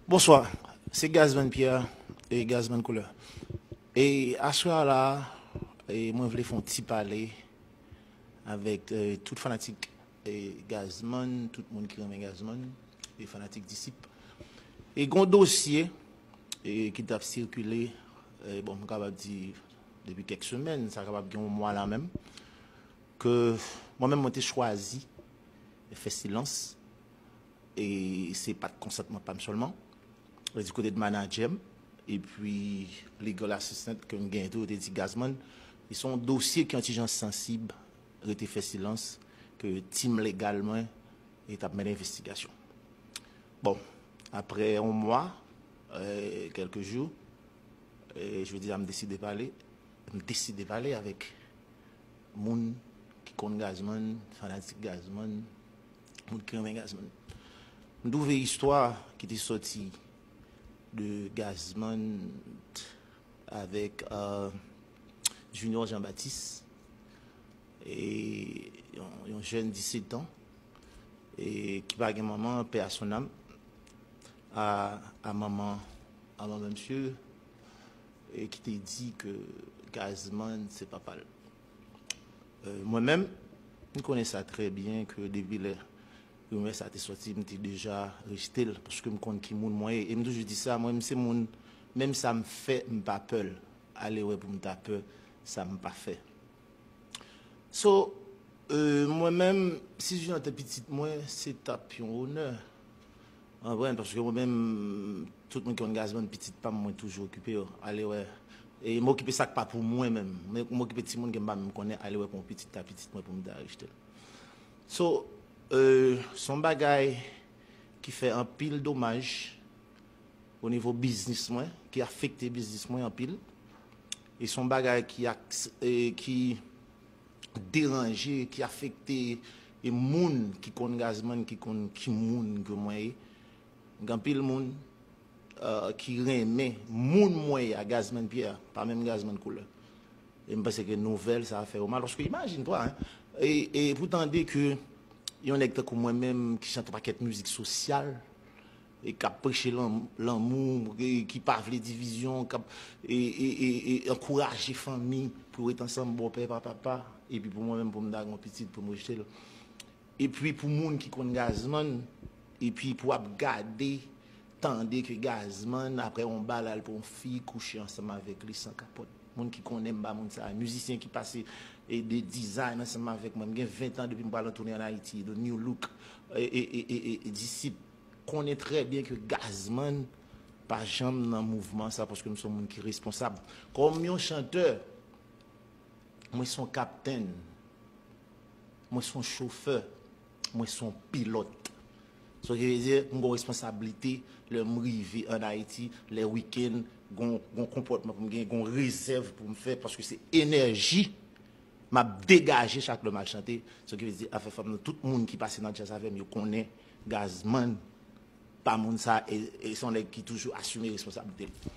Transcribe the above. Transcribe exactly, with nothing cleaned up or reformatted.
Bonswa, se Gazman Pierre e Gazman Koulè. E aswè a la, e mwen vle fè yon ti pale avèk e, tout fanatik e, Gazman, tout moun ki renmen Gazman, e fanatik Disip. E gon dosye e, ki t ap sikile, e, bon, m kapab di depi kèk semèn, sa kapab gen yon mwa la menm, ke mwen menm mwen te chwazi fè silans, e se pa t konsantman pa m sèlman, e di kote de manadjè m, epi legal assistant ke m genyen tou, yo te di Gazman, e se yon dosye ki yon ti jan sansib, rete fè silans, ke tim legal mwen e t ap mennen envestigasyon. Bon, apre yon mwa, e, kèlke jou, e, jodi a m deside pale, m deside pale avèk moun ki konn Gazman, fanatik Gazman, moun ki renmen Gazman. M twouve istwa ki te sòti de Gazman avèk e, Junior Jean Baptiste, e yon, yon jèn disèt an, e ki pa gen manman, paix à son âme, a, a manman, a manman msye, e ki te di ke Gazman se papa l. E, mwen menm, m konnen sa trè byen ke depi lè rimè sa te sòti, m te deja rejte l, paske m konn ki moun mwen ye. E m toujou di sa, mwen, m se moun, menm sa m fè, m pa pè l. Ale wè pou m ta pè sa m pa fè. So, e, mwen menm, si Junior te pitit mwen, se t ap yon onè. Ou konprann? Paske mwen menm, tout moun ki konn Gazman pitit pa m, mwen toujou okipe yo. Ale wè. E m okipe sa k pa pou mwen menm. Men m okipe timoun ke m pa menm konnen, ale wè pou yon pitit ta pitit mwen pou m ta rejte l. So, e, se yon bagay ki fè anpil domaj o nivo biznis mwen, ki afekte biznis mwen anpil. E se yon bagay ki, aks- e, ki deranje, ki afekte e moun ki konn Gazman, ki konn ki moun ke mwen ye. Gen anpil moun e, ki renmen moun mwen ye a, Gazman Pierre, pa menm Gazman Koulè. E m panse ke nouvèl sa a fè yo mal. Paske imajine twa, hein, e, e pou tande ke yon nèg tankou mwen menm ki chante yon pakèt mizik sosyal, e k ap preche lan- lanmou, e ki pa vle divizyon, k ap e, e, e, e ankouraje fanmi pou yo ret ansanm, bòpè, pa papa, epi pou mwen menm, pou m ta gen yon pitit, pou m rejte l. Epi pou moun ki konn Gazman, epi pou ap gade, tande ke Gazman, apre yon bal, al pou yon fi kouche ansanm avèk li san kapòt. Moun ki konnen m ba moun sa, mizisyen ki pase e de design ansanm avèk mwen. M gen ven tan depi m pral an toune ann Ayiti, The New Look, e, e, e, e, e Disip konnen trè byen ke Gazman pa janm nan mouvman sa, paske m se yon moun ki responsab. Kòm yon chantè, mwen se yon kaptenn, mwen se yon chofè, mwen se yon pilòt. Sa ki vle di, m gen yon responsablite lè m rive ann Ayiti, lè wikenn, gon, gon konpòtman pou m gen, gon rezèv pou m fè, paske se enèji m ap degaje chak lè m al chante. Sa ki vle di, afè fanm nan, tout moun ki pase nan djaz avè m, yo konnen Gazman pa moun sa, e, e se yon nèg ki toujou asime responsablite l.